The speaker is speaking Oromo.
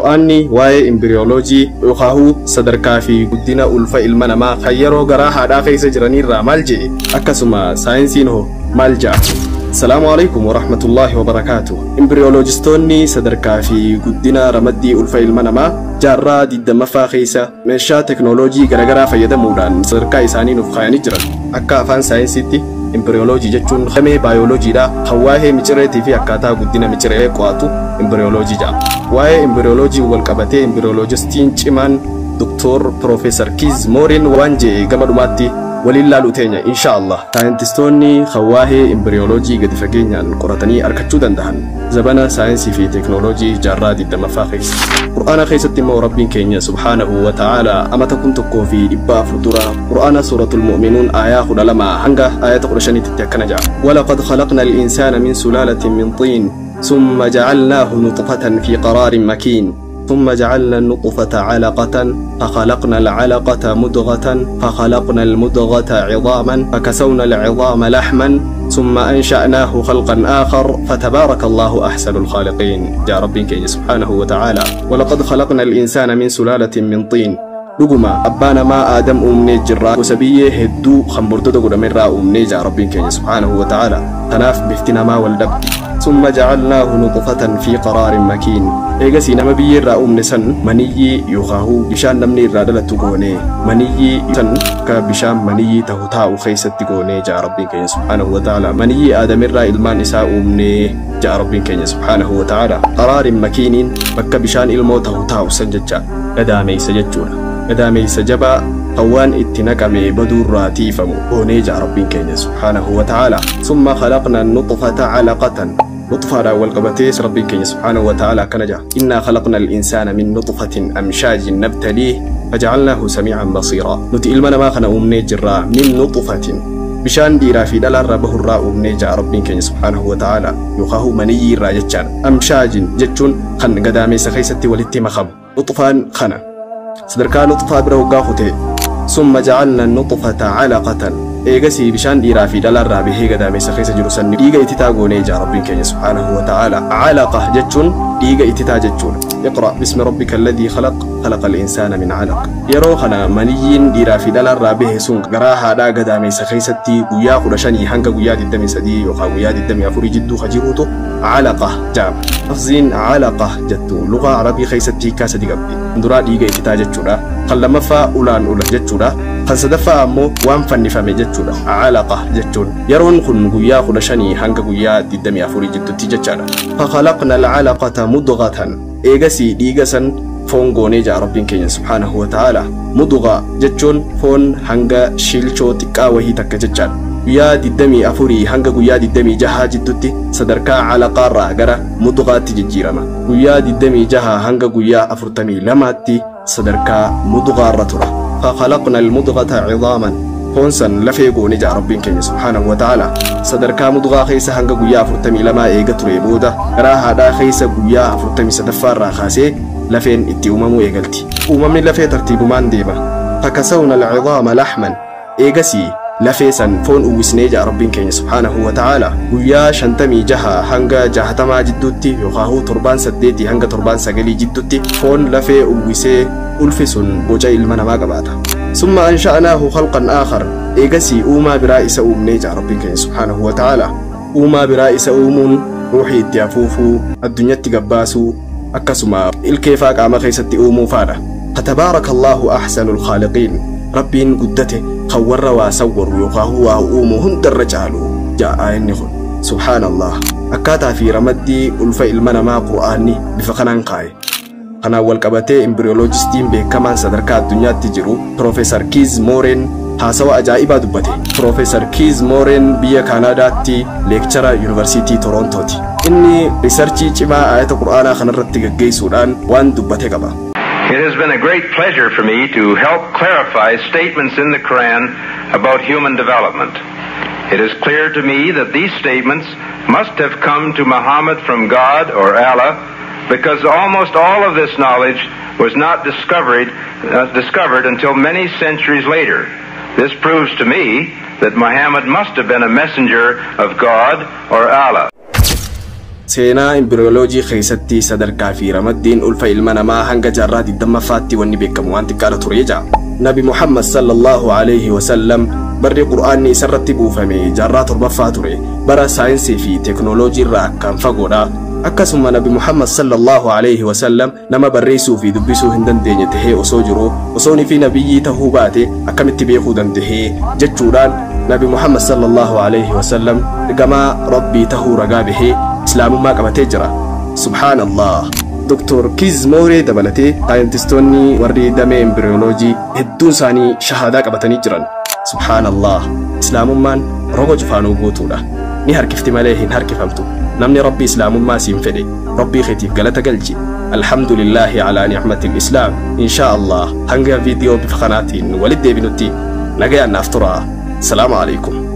Qur'aanni waa'ee imbiriyooloojii yookaan sadarkaa fi guddina ulfa ilma namaa kan yeroo garaa haadhaa keessa jiraniirraa maal jedhe, akkasuma saayinsiin hoo maal jedha? Salaamu alaikum warahmatullaahi wabarakaatu. Imbiriyooloojistoonni sadarkaa fi guddina ramaddii ulfa ilma namaa jaarraa 20ffaa keessa meeshaa teknooloojii garaagaraa fayyadamuudhaan sadarkaa isaanii nuuf kaayanii jiran. Akka afaan saayinsiitti imbiriyooloojii jechuun damee baayolojiidha kan waa'ee micireetii fi akkaataa guddina miciree qo'atu imbiriyooloojii jedhama. Waa'ee imbiriyooloojii wal qabatee imbiriyooloojistiin cimaan Dr. Profeesar Kiz Mooriin waan jedhe gama dhumaatti waliin laaluu teenya insha Allah. Saayintistoonni kan waa'ee imbiriyooloojii gadi fageenyaan qoratanii argachuu danda'an zabana saayinsii fi teeknooloojii jaarraa 20ffaa keessa. Qur'aana keessatti immoo Rabbiin keenya subhaanahu wa ta'ala amata 1400 dura Qur'aana suuratul mu'minuun aayaa 12 hanga aayata 15tti akkana jedha. Walaqad khalaqna al-insaana min sulaalatin min xiin ثم جعلناه نطفة في قرار مكين ثم جعلنا النطفة علقة فخلقنا العلقة مضغة فخلقنا المضغة عظاما فكسونا العظام لحما ثم أنشأناه خلقا آخر فتبارك الله أحسن الخالقين. يا ربي كي سبحانه وتعالى ولقد خلقنا الإنسان من سلالة من طين. Dhuguma abbaa namaa Aadam uumnee jirra, gosa biyyee hedduu kan bordoda godhamerraa uumnee jaa Rabbiin keenya subhaanahu wa ta'ala. Kanaaf bifti namaa wal dhabdi. ثم جعلناه نطفة في قرار مكين. Eegasii nama biyyeerraa uumne san maniyyii yookaan bishaan namni irraa dhalatu goone, maniyyii san akka bishaan maniyyii tahu taa'u keessatti goone jaa Rabbiin keenya subhaanahu wa ta'ala. Maniyyii Aadamirraa ilmaan isaa uumne jaa Rabbiin keenya subhaanahu wa ta'ala. Qaraarin makiiniin bakka bishaan ilmoo tahu taa'u san jecha gadaameessa jechuudha. Gadaameessa jabaa kan waan itti naqame baduurraa tiifamu goonee jaa Rabbiin keenya subhaanahu wa ta'ala. ثم خلقنا النطفة علقة. نطفة والقبتيس ربي كي سبحانه وتعالى كنجا إنا خلقنا الإنسان من نطفة أمشاج نبتليه فجعلناه سميعا بصيرا. نتي إلمنا ما خنا أمني جرا من نطفة بشان ديرا في دلال ربه الراء أمني جا ربي كي سبحانه وتعالى يخاه مني راجتشان أمشاج جتشون خن قدامي سخيستي ولتي مخم نطفان خنا صدركا نطفة بره قاخته. ثم جعلنا النطفة علقة. Eegasii bishaan dhiiraa fi dhalaarraa bahee gadaameessa keessa jiru san dhiiga ititaa goonee jaa Rabbiin keenya subhaanahu wa ta'ala. Calaqa jechuun dhiiga ititaa jechuudha. Iqra bismi rabbika alladhii khalaq khalaqa al-insaana min calaq. Yeroo kana maniyyiin dhiiraa fi dhalaarraa bahe sun garaa haadhaa gadaameessa keessatti guyyaa 15 hanga guyyaa 23 yookaan guyyaa 24 jidduu ka jiruutu calaqa jedhama. Lafziin calaqa jettu lugaa Arabii keessatti hiikaa sadi qabdi. Duraa dhiiga ititaa jechuudha. Kan lammaffaa ulaan ula jechuudha. Kan sadaffaa ammoo waan fannifame jechuudha. Calaqa jechuun yeroon kun guyyaa 15 hanga guyyaa 24 jidduutti jechaadha. Fakhalaqna alcalaqata mudghatan. Eegasii dhiiga san foon goonee jaa Rabbiin keenya subhaanahu wa ta'ala. Mudgha jechuun foon hanga shilchoo xiqqaa wahii takka jechaadha. Guyyaa 24 hanga guyyaa 26 jidduutti sadarkaa calaqaarraa gara mudghaatti jijjiirama. Guyyaa 26 hanga guyyaa 42tti sadarkaa mudghaarra tura. فخلقنا المضغة عظاما. Foon san lafee goone jaa Rabbiin keenya subhaanahu wa ta'ala. Sadarkaa mudghaa keessa hanga guyyaa 42 eega ture booda garaa haadhaa keessa guyyaa 43ffaarraa kaasee lafeen itti uumamuu eegalti. Uumamni lafee tartiibumaan deema. Fakasawna alcidaama laxman. Eegasii lafee san foon uwwisnee jaa Rabbiin keenya subhaanahu wa ta'ala. Guyyaa 56 hanga 60 jidduutti yookaan torbaan 8 hanga torbaan 9 jidduutti foon lafee uwwisee ulfi sun boca ilma namaa qabaata. ثم أنشأناه خلقا آخر. Eegasii uumaa biraa isa uumnee jaa Rabbiin keenya subhaanahu wa ta'ala. Uumaa biraa isa uumuun ruuxii itti afuufuu, addunyatti gabbaasuu, akkasuma ilkeefaa qaama keessatti uumuu faadha. فتبارك الله أحسن الخالقين. Rabbiin guddate kan warra waa sawwaru yookaan waa uumu hundarra caalu jaa inni kun. Subhaanallah. Akkaataa fi ramaddii ulfa ilma namaa Qur'aanni bifa kanaan kaa'e. Kanaan wal qabatee imbiriyooloojistiin beekamaan sadarkaa addunyaatti jiru Profeesar Kiz Mooreen haasawa ajaa'ibaa dubbate. Profeesar Kiz Mooreen biyya Kaanaadaatti leekchara Yuunivarsiitii Torontooti. Inni riisarchii cimaa aayata Qur'aanaa kanarratti gaggeessuudhaan waan dubbate qaba. It has been a great pleasure for me to help clarify statements in the Quran about human development. It is clear to me that these statements must have come to Muhammad from God or Allah, because almost all of this knowledge was not discovered until many centuries later. This proves to me that Muhammad must have been a messenger of God or Allah. Seenaa imbiriyooloojii keessatti sadarkaa fi ramaddiin ulfa ilma namaa hanga jaarraa 20ffaatti wanni beekamu waan xiqqaadha ture ja'a. Nabi Muhammad sallallahu alaihi wasallam barri Qur'aanni isarratti buufame jaarraa 7ffaa ture, bara saayinsii fi teeknooloojii irraa akkaan fagoodha. Akkasuma Nabi Muhammad sallallahu alaihi wasallam nama barreessuu fi dubbisuu hin dandeenye tahee osoo jiru, osoonii fi nabiyyii tahuu baate akkamitti beekuu dandahee jechuudhaan Nabi Muhammad sallallahu alaihi wasallam ergamaa Rabbii tahuu ragaa bahee Islaamummaa qabatee jira. Subhaanallah. Dr. Kiz Mooree dabalatee saayintistoonni warri damee imbiriyooloojii hedduun isaanii shahaadaa qabatanii jiran. Subhaanallah. Islaamummaan roga cufaanuu guutuudha. Ni harkifti malee hin harkifamtu. Namni Rabbi Islaamummaa siin fedhe, Rabbii keetiif galata galchi. Alhamdulillahi alaa ni'matil Islaam. Inshaa Allah hanga viidiyoo bifa kanaatiin walitti deebinutti nagayaan naaf tura. Salaamu alaikum.